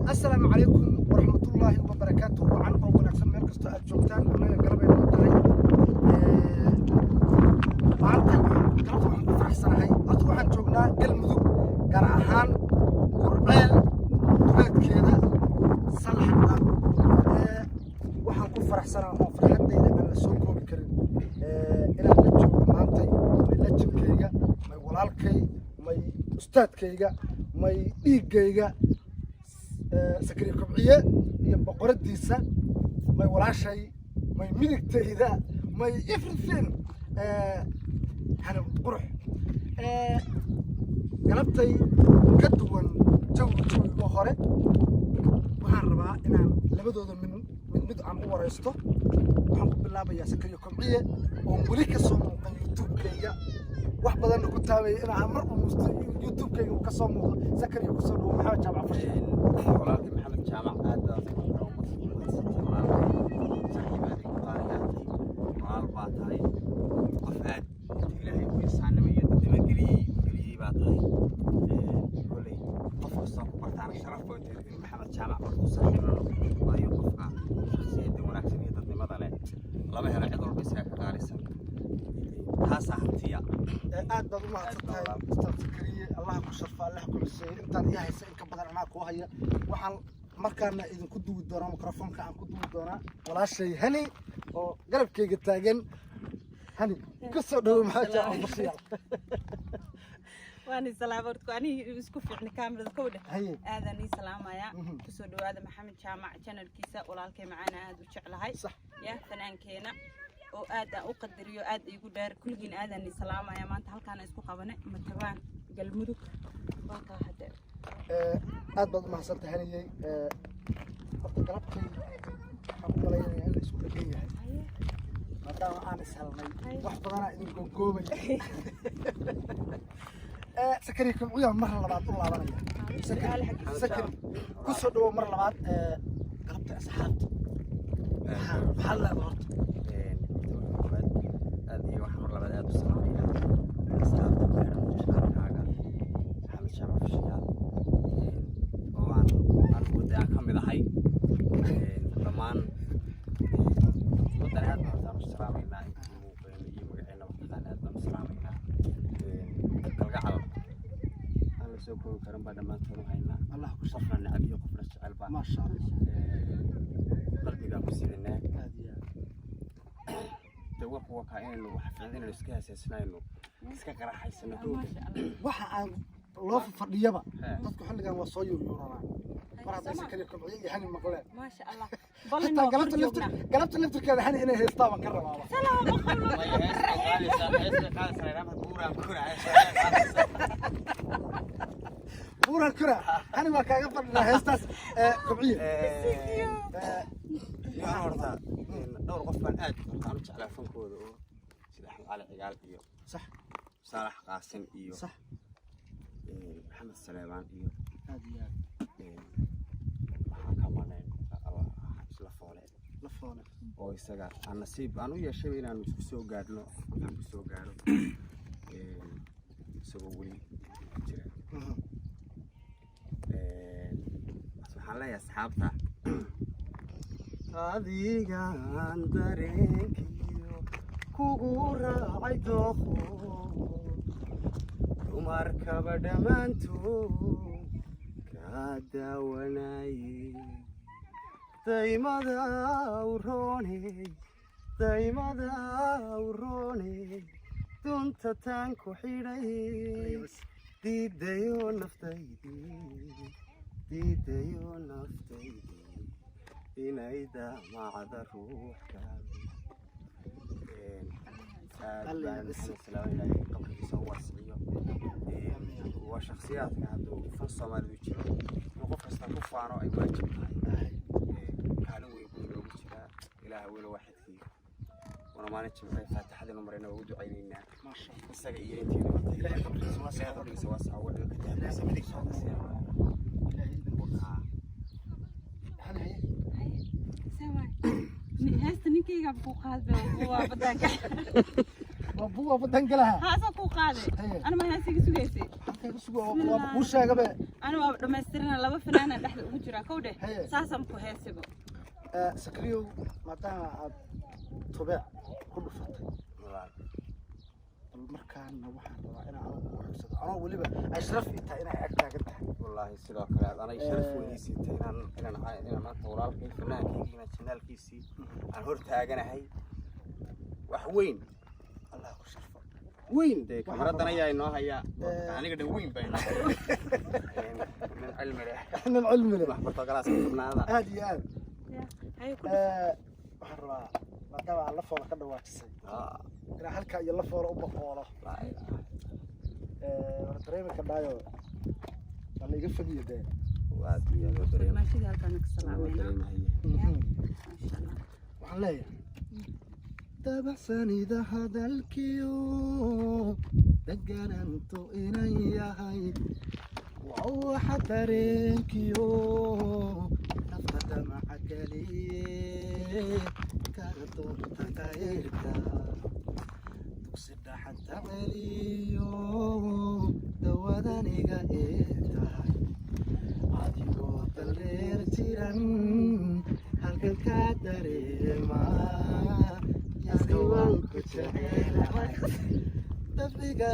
Asalaamu calaykum waraxmatullaahi wabarakaatu. Wacan oo wanaagsan meel kastoo aad joogtaan. Annaga galabay noo tahay maanta. Galabta waxaan ku faraxsanahay, horta waxaan joognaa Galmudug, gaar ahaan Gurceel duleedkeeda Salaxda. Waxaan ku faraxsanahay oo farxaddayda aan la soo koobi karin inaan la joogo maantay may lajibkayga, may walaalkay, may ustaadkayga, may dhiiggayga, Sakariye Kobciye iyo boqoradiisa, may walaashay, may midigtayda, may everything, Hani Qurux. Galabtay ka duwan jawi jawiga hore. Waxaan rabaa inaan labadooda mid mid mid aan u waraysto. Waxaan ku bilaabayaa Sakariye Kobciye oon weli ka soo muuqan YouTube-kayga, wax badanna ku taabaya inaan mar uu musto YouTube-kayga uu ka soo muuqdo. Sakariye, kusoo dhawo Maxamed Jaamac Fashi. Walaalkii Maxamed Jaamac, aad baad umahadsantay. Walaalkay, saaxiib aad igu qaaliyaatay, walaal baa tahay, qof aad inta Ilaahay u insaannimo iyo dadnimo geliyey geliyey baa tahay. Kolley qof kastoo ku bartaana sharaf bay tahay inuu Maxamed Jaamac barto, saaxiib la noqdo, waayo qofka shakhsiyadda wanaagsan iyo dadnimada leh lama helo, cid walba isaga ka qaalisan. Taasaa hantiya. Aad baad u mahadsan tahay, ustaad Sakariye. Allaha ku sharfa, Allaha ku xuseeyo. Intaan ii haysa in ka badan anaa kuu haya. Waxaan markaana idinku duwi doonaa, mikrofoonka aan ku duwi doonaa walaashay Hani oo garabkayga taagan. Hani, ku soo dhawo Maxamed Jaamac Bashiir. Waan salaam horta, anigi isku fiicni kaamirada kow dheh. Haye. Aadaan ii salaamaya. Kusoo dhawaada Maxamed Jaamac channelkiisa. Walaalkay macaana aad u jeclahay ya fanaankeena oo aad aan u qadariyo, aad iigu dheer. Kulligiin aadaan ii salaamaya. Maanta halkaana isku qabane Matabaan, Galmudug, waa kaa hadde. Aad baad u mahadsan tahay, Haniyey. Horta galabtay waxaan u malaynayaa in la isku dhegan yahay maadaama aan is helnay. Wax badanaa idin gogoobaya. Sakari Kobciya mar labaad u laabanaya. Sakari, ku soo dhawow mar labaad. Galabta asxaabta maxaa leedahay horta? Aad iyo waxaan mar labaad aad u salaamaya asxaabta ku xidhan channelkaaga Maxamed Jaamac Fashiyaal, oo aan anigu de aan ka mid ahay. Dhammaan ummaddan aad baan hortaan u salaamaynaa. Intii muuqeena iyo magaceena mataqaan aad baan u salaamaynaa. Kalgacal aan la soo koobi karin baa dhammaantoon u haynaa. Allah ku sharfo. Qofna necab iyo qofna jecelba Maasha Allah. qalbigaan ku sidanaa. Aad iyo aad. De warku waa kaa inaynu wax fiican inaynu iska haseesnayno, iska qaraxaysano. Maasha Allah. Waxa aan loo fadhiyaba dadku xilligan waa soo yuryuranaa mar hadday Sakariya Kobciye iyo Hani maqleen. Maasha Allah. Xitaa galabta laftir, galabta laftirkeeda Hani inay haystaa baan ka rabaaba. Maya, heesta qaadaysaa, heesta qaadaysaa, buuraan kura, heesta qaadaysaa. Buuran kura, Hani waa kaaga fadhinaa heestaas. Kobciye. Waxaan horta dhowr qof baan aad horta aan u jeclaa fankooda, oo sida Axmed Cali Cigaal iyo Saalax Qaasin iyo Maxamed Saleebaan iyo Aad iyo aad. Waxaan ka maqnayn isla Foole. La Foole. Oo isaga aan nasiib aan u yeeshay inaanu isku soo gaadhno, aan ku soo gaadho isagoo weli jira. Waxaan leeyahay asxaabta: adigaan dareenkiyo kugu raacay dooqo, dumarkaba dhammaantood kaa daawanaaye, daymada urooney, daymada urooney, dunta taan ku xidhay, diidayo naftaydii, diidayo naftaydii inay damacda ruux kale. Aad baan Maxamed Salaam, Ilaahay qabrigiisa u waasiciyo. Waa shakhsiyaadka hadduu fan Soomaalidu jiro inuu qof kasta ku faano ay waajib tahay. Kaalin weyn buu inoogu jiraa. Ilaaha weyne waaxidkii wana maalin Jimce faatixadinu marayna waa u ducaynaynaa Maasha Allah. isaga iyo intii dhimatay. Ilaahay qabrigiisa waasic. Ilaahay qabrigiisa waasic uga dhigo, kitaabkiisa midigta ka siiyo. Ilaahay idinkiisa. Hani, haye. Heesta ninkayga ku qaadbe waa badaanka. Waa buwa badan galaha. Haasa kuu qaaday. Haye. Ana ma heesiga sugaysay? Halkay ku sugo, waa kuu sheegabe. Ana waa dhammaystirana, laba fanaana dhexda ugu jiraa, kow dheh. Haye. Saasaan ku heesibo. Sakriyow, maadaama aad tubeec ku dhufatay, Walaal. Bal markaana waxaan rabaa inaan anigu kugu xugsado, anoo weliba ay sharaf ii tahay inay ag taagan tahay. Wallaahi sidoo kale aad anay sharaf weydiisatay inaan maanta walaalkay fanaankayga inaan janaalkiisii aan hor taaganahay, wax weyn. Allah ku sharfo. Weyn dee, kamaradan ayaa inoo haya. Aniga dhan weyn baa inoo haya, nin cilmi leh. Nin cilmi leh. Wax barto galaaska tobnaada. Aad iyo aad. Haye, ku dhuf. Waxaan rabaa, maadaama aad Lafoola ka dhawaajisay, inaan halkaa iyo Lafoola u boqoolo. Laa ilaaha. War dareemi kadhaayo, waa la iga fogiyo dee. Waa adduunya loo dareemay. Maashida halkaana ka Loo salaamayna. dareemaya. Maasha Allah. Waxaan leeyahay: dabacsanida hadalkiyo deganantu inan yahay, waa waxa dareenkiyo nafta damaca geliye, kala doorta kayrka, dugsi dhaxanta celiyo, dawadaniga ee tahay, adigoo daldheer jiran halkan kaa dareema, yani waan ku jecelahay dabciga.